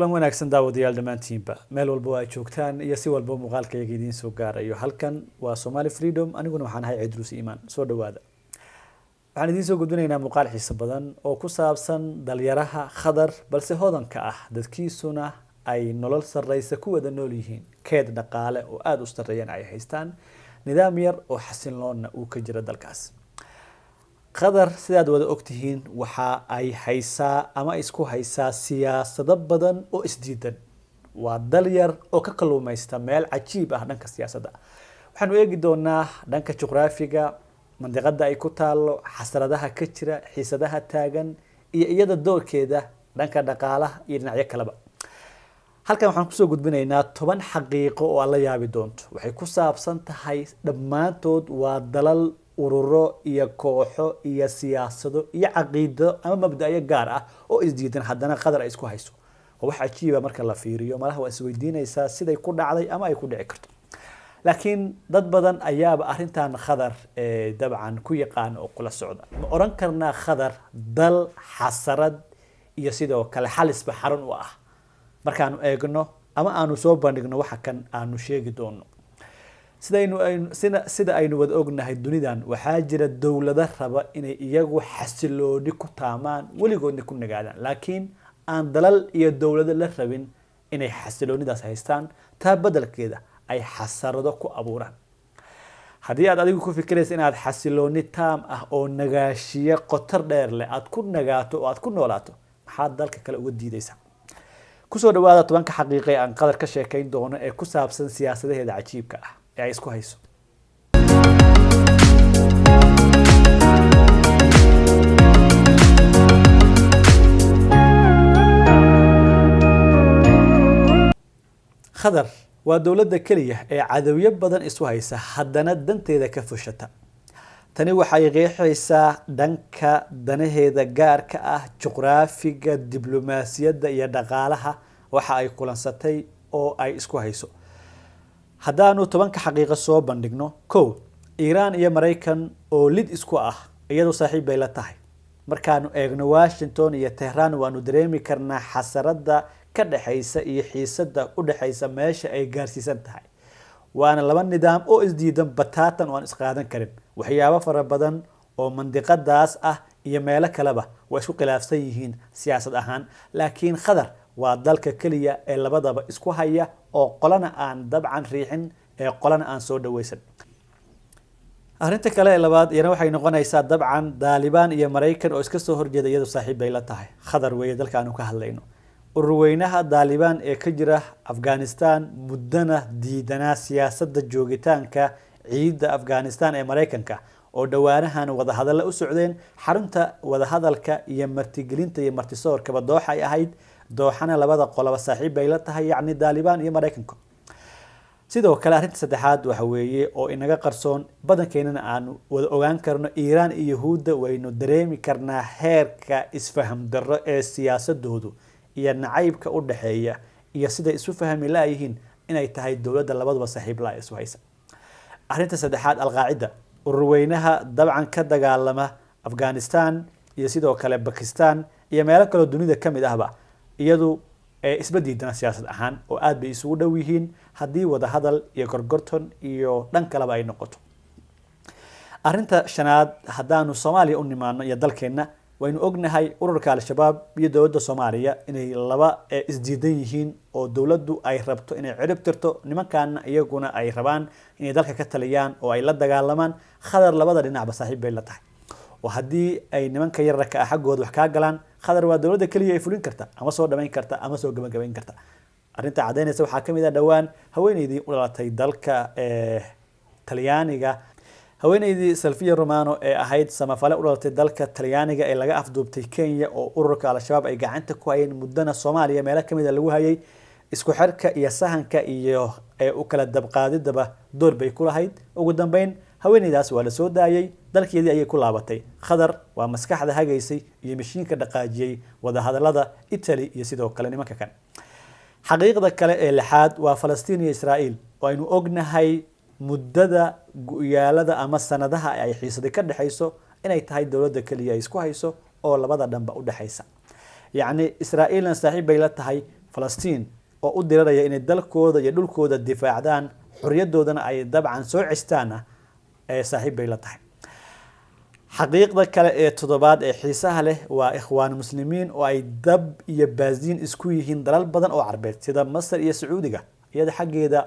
Kulan wanaagsan daawadayaal dhammaantiinba, meel walba oo aad joogtaan iyo si walba muuqaalkayaga idiin soo gaarayo. Halkan waa Somali Freedom, aniguna waxaan ahay Cidruus Iimaan. Soo dhawaada. Waxaan idiin soo gudbinaynaa muuqaal xiiso badan oo ku saabsan dalyaraha Khadar, balse hodanka ah, dadkiisuna ay nolol sarreysa ku wada nool yihiin, keed dhaqaale oo aada u sarreeyana ay haystaan, nidaam yar oo xasilloonna uu ka jiro dalkaas Qatar. Sidaad wada ogtihiin, waxa ay haysaa ama isku haysaa siyaasado badan oo isdiidan. Waa dal yar oo ka kalluumaysta meel cajiib ah dhanka siyaasadda. Waxaanu eegi doonaa dhanka juqraafiga, mandiqada ay ku taalo, xasradaha ka jira, xiisadaha taagan iyo iyada doorkeeda dhanka dhaqaalaha iyo dhinacyo kaleba. Halkan waxaan kusoo gudbinaynaa 10 xaqiiqo oo aad la yaabi doonto. Waxay ku saabsan tahay dhammaantood waa dalal, ururo iyo kooxo iyo siyaasado iyo caqiido ama mabda'yo gaar ah oo isdiidan, haddana Qadar ay isku hayso. Waa wax cajiiba marka la fiiriyo. Malaha waa isweydiinaysaa siday ku dhacday ama ay ku dhici karto, laakiin dad badan ayaaba arrintan Khadar dabcan ku yaqaan oo kula socda. Ma oran karnaa Khadar dal xasarad iyo sidoo kale xalisba xarun u ah? Markaanu eegno ama aanu soo bandhigno waxa kan aanu sheegi doono, sidaynu aynu sida aynu wada ognahay, dunidan waxaa jira dowlado raba inay iyagu xasilooni ku taamaan, weligoodna ku nagaadaan, laakiin aan dalal iyo dowlado la rabin inay xasiloonidaas haystaan, taa beddelkeeda ay xasarado ku abuuraan. Haddii aad adigu ku fikiraysa inaad xasilooni taam ah oo nagaashiye qotar dheer leh aad ku nagaato oo aad ku noolaato, maxaad dalka kale uga diidaysaa? Kusoo dhawaada 10-ka xaqiiqa ee aan Qadar ka sheekayn doono ee ku saabsan siyaasadaheeda cajiibka ah ee ay isku hayso. Khadar waa dowladda keliya ee cadowyo badan isu haysa, haddana danteeda ka fushata. Tani waxay qeexaysaa dhanka danaheeda gaarka ah, juqraafiga, diblomaasiyadda iyo dhaqaalaha waxa ay kulansatay oo ay isku hayso. Haddaanu 10-ka xaqiiqo soo bandhigno: 1, Iiraan iyo Maraykan oo lid isku ah, iyadoo saaxiib bay la tahay. Markaanu eegno Washington iyo Tehraan, waanu dareemi karnaa xasarada ka dhexaysa iyo xiisada u dhexaysa meesha ay gaarsiisan tahay. Waana laba nidaam oo isdiidan bataatan oo aan isqaadan karin. Waxyaabo fara badan oo mandiqadaas ah iyo meelo kaleba waa isku khilaafsan yihiin siyaasad ahaan, laakiin Khadar waa dalka keliya ee labadaba isku haya oo qolana aan dabcan riixin ee qolana aan soo dhaweysan. Arrinta kale ee labaad iyana waxay noqonaysaa dabcan Daalibaan iyo Maraykan oo iska soo horjeeda, iyadu saaxiib bay la tahay. Khadar weeye dalka aanu ka hadlayno. Ururweynaha Daalibaan ee ka jira Afghanistan, muddana diidanaa siyaasadda joogitaanka ciidda Afghanistan ee Maraykanka, oo dhowaanahan wadahadalla u socdeen, xarunta wadahadalka iyo martigelinta iyo martisoorkaba Dooxa ay ahayd. Dooxana labada qoloba saaxiib bay la tahay, yacni Daalibaan iyo Maraykanka. Sidoo kale arrinta saddexaad waxa weeye oo inaga qarsoon badankeenana aanu wada ogaan karno, Iiraan iyo Yahuudda. Waynu dareemi karnaa heerka isfaham darro ee siyaasadoodu iyo nacaybka u dhexeeya iyo siday isu fahmi laayihiin inay tahay dowladda labaduba saaxiib la isu haysa. Arrinta saddexaad, Alqaacida, ururweynaha dabcan ka dagaalama Afghanistan iyo sidoo kale Bakistan iyo meelo kaloo dunida ka mid ahba, iyadu isma diidana siyaasad ahaan oo aad bay isugu dhow yihiin haddii wadahadal iyo gorgorton iyo dhan kaleba ay noqoto. Arrinta shanaad, haddaanu Soomaaliya u nimaano iyo dalkeenna, waynu ognahay ururka Al-Shabaab iyo dowladda Soomaaliya inay laba isdiidan yihiin, oo dowladdu ay rabto inay cirib tirto nimankaana, iyaguna ay rabaan inay dalka ka taliyaan oo ay la dagaalamaan. Khadar labada dhinacba saaxiib bay la tahay, oo haddii ay nimanka yararka ah xaggooda wax kaa galaan, Khadar waa dowladda keliya ay fulin karta ama soo dhamayn karta ama soo gabagabayn karta. Arrinta caddaynaysa waxaa ka mid ah dhowaan haweeneydii u dhalatay dalka Talyaaniga, haweeneydii Salvia Romano ee ahayd samafale u dhalatay dalka Talyaaniga ee laga afduubtay Kenya, oo ururka Al-Shabaab ay gacanta ku hayeen, muddana Soomaaliya meelo kamid a lagu hayay. Isku xirka iyo sahanka iyo u kala dabqaadidaba door bay ku lahayd. Ugu dambeyn haweeneydaas waa la soo daayay, dalkeedii ayay ku laabatay. Khadar waa maskaxda hagaysay iyo mashiinka dhaqaajiyey wadahadalada Italy iyo sidoo kale nimanka kan. Xaqiiqda kale ee lixaad waa Falastiin iyo Israa'iil, oo aynu ognahay muddada gu-yaalada ama sanadaha ay xiisadi ka dhexayso, inay tahay dowladda keliya ay isku hayso oo labada dhanba u dhexaysa, yacni Israa'iilna saaxiib bay la tahay. Falastiin oo u diraraya inay dalkooda iyo dhulkooda difaacdaan, xorriyadoodana ay dabcan soo ceshtaana, ee saaxiib bay la tahay. Xaqiiqda kale ee toddobaad ee xiisaha leh waa Ikhwaan Muslimiin oo ay dab iyo baasiin isku yihiin dalal badan oo Carbeed sida Masar iyo Sacuudiga. Iyada xaggeeda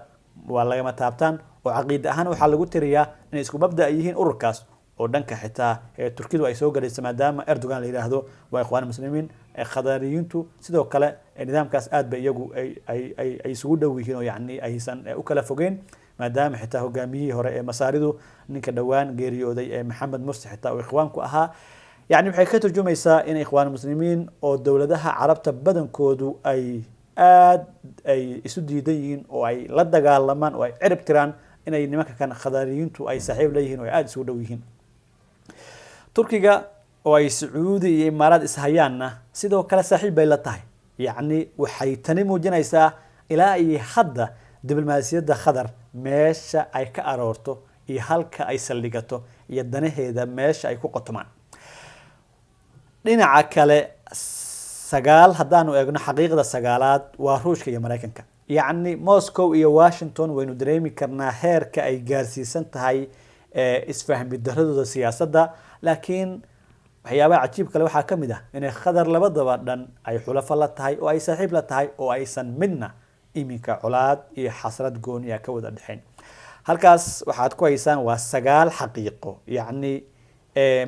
waa lagama taabtaan, oo caqiide ahaan waxaa lagu tiriyaa inay isku mabda' yihiin ururkaas, oo dhanka xitaa ee Turkidu ay soo galayso, maadaama Erdogan la yidhaahdo waa Ikhwaan Muslimiin. Khadariyiintu sidoo kale nidaamkaas aad bay iyagu ay isugu dhow yihiin, oo yacni aysan u kala fogeyn, maadaama xitaa hogaamiyihii hore ee Masaaridu, ninka dhowaan geeriyooday ee Maxamed Mursi, xitaa uu ikhwaanku ahaa. Yacni waxay ka turjumaysaa in Ikhwaan Muslimiin oo dowladaha Carabta badankoodu ay aad ay isu diidan yihiin oo ay la dagaalamaan oo ay cirib tiraan, inay nimanka kan Khadariyiintu ay saaxiib leeyihiin oo ay aada isugu dhow yihiin. Turkiga oo ay Sacuudi iyo Imaaraad ishayaanna sidoo kale saaxiib bay la tahay. Yacni waxay tani muujinaysaa ilaa iyo hadda diblomaasiyadda Khadar meesha ay ka aroorto iyo halka ay saldhigato iyo danaheeda meesha ay ku qotomaan. Dhinaca kale, 9 haddaanu eegno, xaqiiqda sagaalaad waa Ruushka iyo Maraykanka. Yacni Moscow iyo Washington waynu dareemi karnaa heerka ay gaarsiisan tahay isfahmi daradooda siyaasadda, laakiin waxyaabaha cajiib kale waxaa ka mid ah inay Khadar labadaba dhan ay xulafo la tahay oo ay saaxiib la tahay, oo aysan midna iminka colaad iyo xasrad gooniya ka wada dhexayn. Halkaas waxaad ku haysaan waa 9 xaqiiqo. Yacni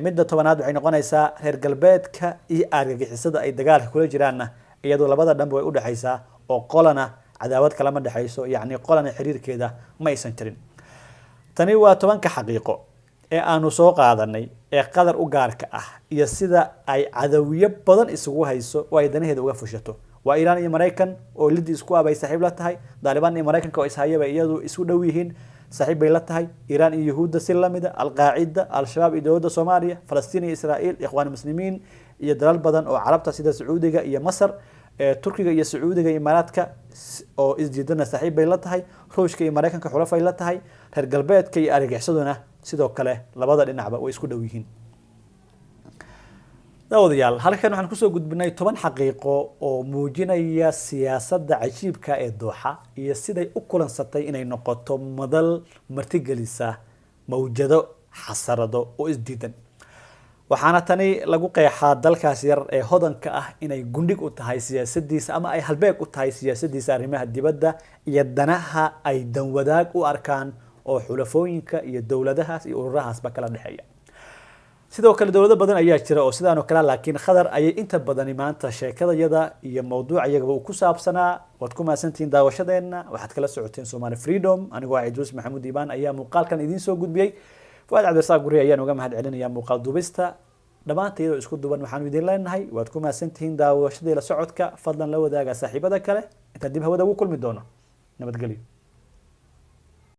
midda 10aad waxay noqonaysaa reer galbeedka iyo argagixisada ay dagaalka kula jiraanna, iyadoo labada dhanba way udhexaysaa, oo qolana cadaawad kalama dhexayso, yacni qolana xiriirkeeda ma aysan jirin. Tani waa 10ka xaqiiqo ee aanu soo qaadanay ee Qadar u gaarka ah iyo sida ay cadawiyo badan isugu hayso oo ay danaheeda uga fushato. Waa Iiraan iyo Maraykan oo lidi isku ah bay saaxiib la tahay, Daalibaan iyo Maraykanka oo ishaya bay iyadu isu dhow yihiin, saaxiib bay la tahay, Iiraan iyo Yuhuudda si lamida, Alqaacida, Al-Shabaab iyo dowladda Soomaaliya, Falastiin iyo Israa'iil, Ikhwaan Muslimiin iyo dalal badan oo Carabta sida Sacuudiga iyo Masar, Turkiga iyo Sacuudiga iyo Imaaraadka oo isdiidana saaxiib bay la tahay, Ruushka iyo Maraykanka xulafay la tahay, reer galbeedka iyo argagixisaduna sidoo kale labada dhinacba way isku dhow yihiin. Daawadayaal, halkan waxaan kusoo gudbinay 10 xaqiiqo oo muujinaya siyaasadda cajiibka ee Dooxa iyo siday u kulansatay inay noqoto madal martigelisa mawjado xasarado oo isdiidan. Waxaana tani lagu qeexaa dalkaas yar ee hodanka ah inay gundhig u tahay siyaasadiisa ama ay halbeeg u tahay siyaasadiisa arrimaha dibadda iyo danaha ay danwadaag u arkaan oo xulafooyinka iyo dowladahaas iyo ururahaasba kala dhexeeya. Sidoo kale dowlado badan ayaa jira oo sidaan oo kale, laakiin Khadar ayay inta badani maanta sheekadayada iyo mawduuca iyagaba uu ku saabsanaa. Waad ku mahadsantihiin daawashadeenna. Waxaad kala socoteen Somali Freedom. Anigoo ah Idruus Maxamuud Iibaan ayaa muuqaalkan idiin soo gudbiyey. Fuaad Cabdirasaaq Guri ayaan uga mahad celinayaa muuqaal duubista. Dhammaanta iyadoo isku duban waxaanu idin leenahay waad ku mahadsantihiin daawashadii la socodka. Fadlan la wadaaga saaxiibada kale. Intaan dib hawada ugu kulmi doono, nabadgelyo.